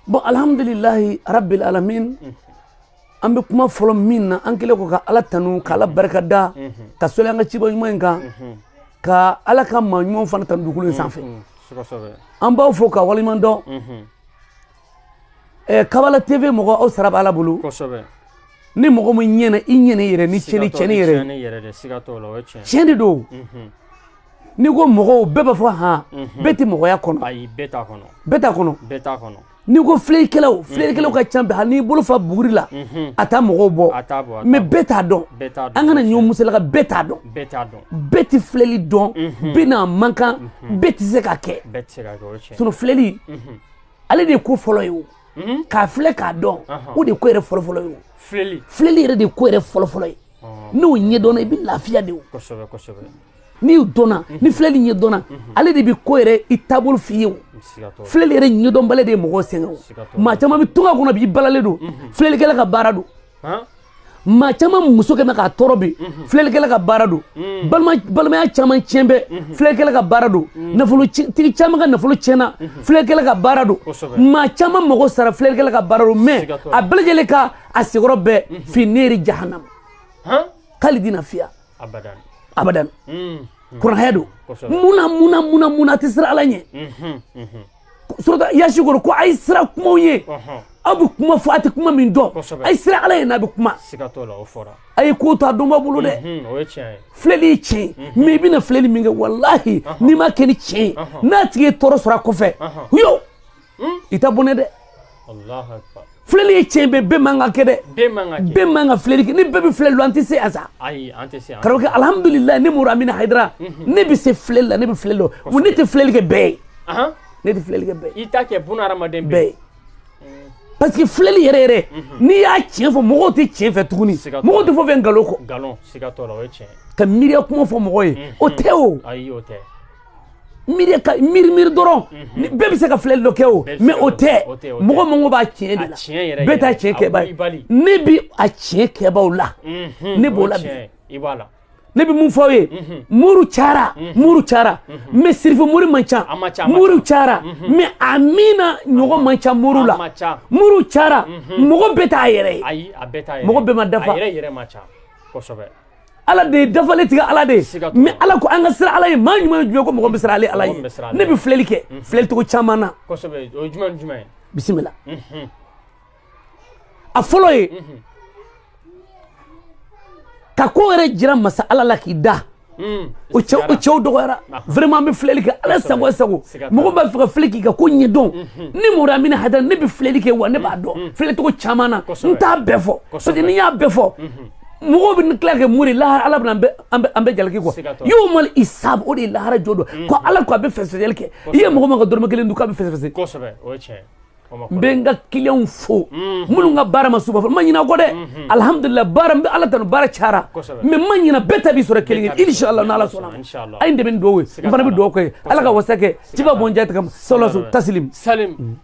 Bon, alhamdulilahi rabbil alamin. An bɛ kuma fɔlɔ min na, an kɛlen kɔ ka Ala tanu, ka Ala barika da, ka sɔli an ka ciba ɲuman in kan, ka Ala ka maa ɲumanw fana tanu dugukolo in sanfɛ. An b'aw fo ka waleɲuman dɔn. Kabala TV mɔgɔ, aw sara bɛ Ala bolo. Ni mɔgɔ min ɲɛna, i ɲɛna i yɛrɛ, ni tiɲɛni tiɲɛni yɛrɛ. Tiɲɛ de don. N'i ko mɔgɔw, bɛɛ b'a fɔ han, bɛɛ tɛ mɔgɔya kɔnɔ. Ayi, bɛɛ t'a kɔnɔ. Bɛɛ t'a kɔnɔ. Bɛɛ t'a kɔnɔ. N'i ko filɛlikɛlaw, filɛlikɛlaw ka ca bi. Hali n'i bolo fa buguri la, a t'a mɔgɔw bɔ. Mais bɛɛ t'a dɔn. An kana ɲɔgɔn musalaka, bɛɛ t'a dɔn. Bɛɛ tɛ filɛli dɔn, bɛɛ n'a man kan, bɛɛ tɛ se k'a kɛ. Sinon filɛli, ale de ye ko fɔlɔ ye o. K'a filɛ k'a dɔn, o de ye ko yɛrɛ fɔlɔfɔlɔ ye o. Filɛli yɛrɛ de ye ko yɛrɛ fɔlɔfɔlɔ ye. N'o ɲɛdɔnna, i bɛ lafiya de o. N'i dɔnna, ni filɛli ɲɛdɔnna, ale de bɛ ko yɛrɛ i taabolo f'i ye o. Filɛli yɛrɛ ɲɛdɔnbali de ye mɔgɔw sɛgɛn o. Maa caman bɛ tunga kɔnɔ bi, i balalen don, filɛlikɛla ka baara don. Maa caman muso kɛmɛ k'a tɔɔrɔ bi, filɛlikɛla ka baara don. Balimaya caman tiɲɛ bɛ, filɛlikɛla ka baara don. Nafolotigi caman ka nafolo tiɲɛna, filɛlikɛla ka baara don. Maa caman mago sara, filɛlikɛla ka baara don. Mais a bɛɛ lajɛlen ka a sigiyɔrɔ bɛɛ fi neri jahanama khalidina fiya abadan. Kuranɛ don. Munna munna munna munna a tɛ siran Ala ɲɛ? Surata Yasi kɔrɔ ko a ye siran kumaw ye. Aw bɛ kuma fɔ, a tɛ kuma min dɔn. A ye siran Ala ye n'a bɛ kuma. A ye ko to a dɔnba bolo dɛ. Filɛli ye tiɲɛ ye, mais i bɛna filɛli min kɛ, walahi n'i ma kɛ ni tiɲɛ ye, n'a tigi ye tɔɔrɔ sɔrɔ a kɔfɛ, yo, i t'a bɔnɛ dɛ. Filɛli ye tiɲɛ bɛɛ, bɛɛ man ka kɛ dɛ. Bɛɛ man ka filɛli kɛ. Ni bɛɛ bɛ filɛli dɔn, an tɛ se yan sa. Karamɔgɔkɛ, alhamdulilayi, ne Mori Amina Hayidara, ne bɛ se filɛli la, ne bɛ filɛli dɔn. Ne tɛ filɛli kɛ bɛɛ ye. Ne tɛ filɛli kɛ bɛɛ ye. I t'a kɛ bunahadamaden bɛɛ ye. Parce que filɛli yɛrɛ yɛrɛ, n'i y'a tiɲɛ fɔ, mɔgɔw tɛ tiɲɛ fɛ tuguni. Mɔgɔw tɛ fɔ fɛn nkalon kɔ. Ka miiriya kuma fɔ mɔgɔ ye, o tɛ o. Ayi, o tɛ. Miiri ka miiri miiri dɔrɔn, bɛɛ bɛ se ka filɛli dɔ kɛ o, mais o tɛ. Mɔgɔ mago b'a tiɲɛ de la, bɛɛ t'a tiɲɛ kɛbaa ye. Ne bi a tiɲɛ kɛbaaw la, ne b'o la bi. Ne bɛ mun fɔ aw ye? Muru cayara, muru cayara, mais sirifu mori man ca. Muru cayara, mais Amina ɲɔgɔn man ca muru la. Muru cayara, mɔgɔ bɛɛ t'a yɛrɛ ye. Mɔgɔ bɛɛ ma dafa. Ala de ye dafalen tigɛ, Ala de ye. Mais Ala ko an ka siran Ala ye. Maa ɲuman ye jumɛn? Ko mɔgɔ bɛ siran ale Ala ye. Ne bɛ filɛli kɛ filɛli cogo caman na. Bisimila. A fɔlɔ ye ka ko yɛrɛ jira masa Ala la k'i da. O cɛw dɔgɔyara vraiment. An bɛ filɛli kɛ Ala sago sago. Mɔgɔ b'a fɛ ka filɛ k'i ka ko ɲɛdɔn. Ni Mori Amina Hayidara, ne bɛ filɛli kɛ wa ne b'a dɔn filɛli cogo caman na. N t'a bɛɛ fɔ parce que ni n y'a bɛɛ fɔ, mɔgɔw bɛ tila kɛ mori lahara. Ala bɛna an bɛɛ jalaki quoi. Yawmal hisab, o de ye lahara jɔ don ko Ala ko a bɛ fɛsɛfɛsɛli kɛ. I ye mɔgɔ min ka dɔrɔmɛ kelen dun, k'a bɛ fɛsɛfɛsɛ. N bɛ n ka clients fo, minnu ka baara ma suba fɔ. N ma ɲinɛ kɔ dɛ, alhamdulilah. Baara, n bɛ Ala tanu, baara cayara, mais n ma ɲinɛ. Bɛɛ ta b'i sɔrɔ kelen kelen, inshallah, n'Ala sɔnna. A ye n dɛmɛ ni dugawu ye, n fana bɛ dugawu kɛ, Ala ka wasa kɛ ciba bɔn jaa kama. Sallallahu taslim. Salim.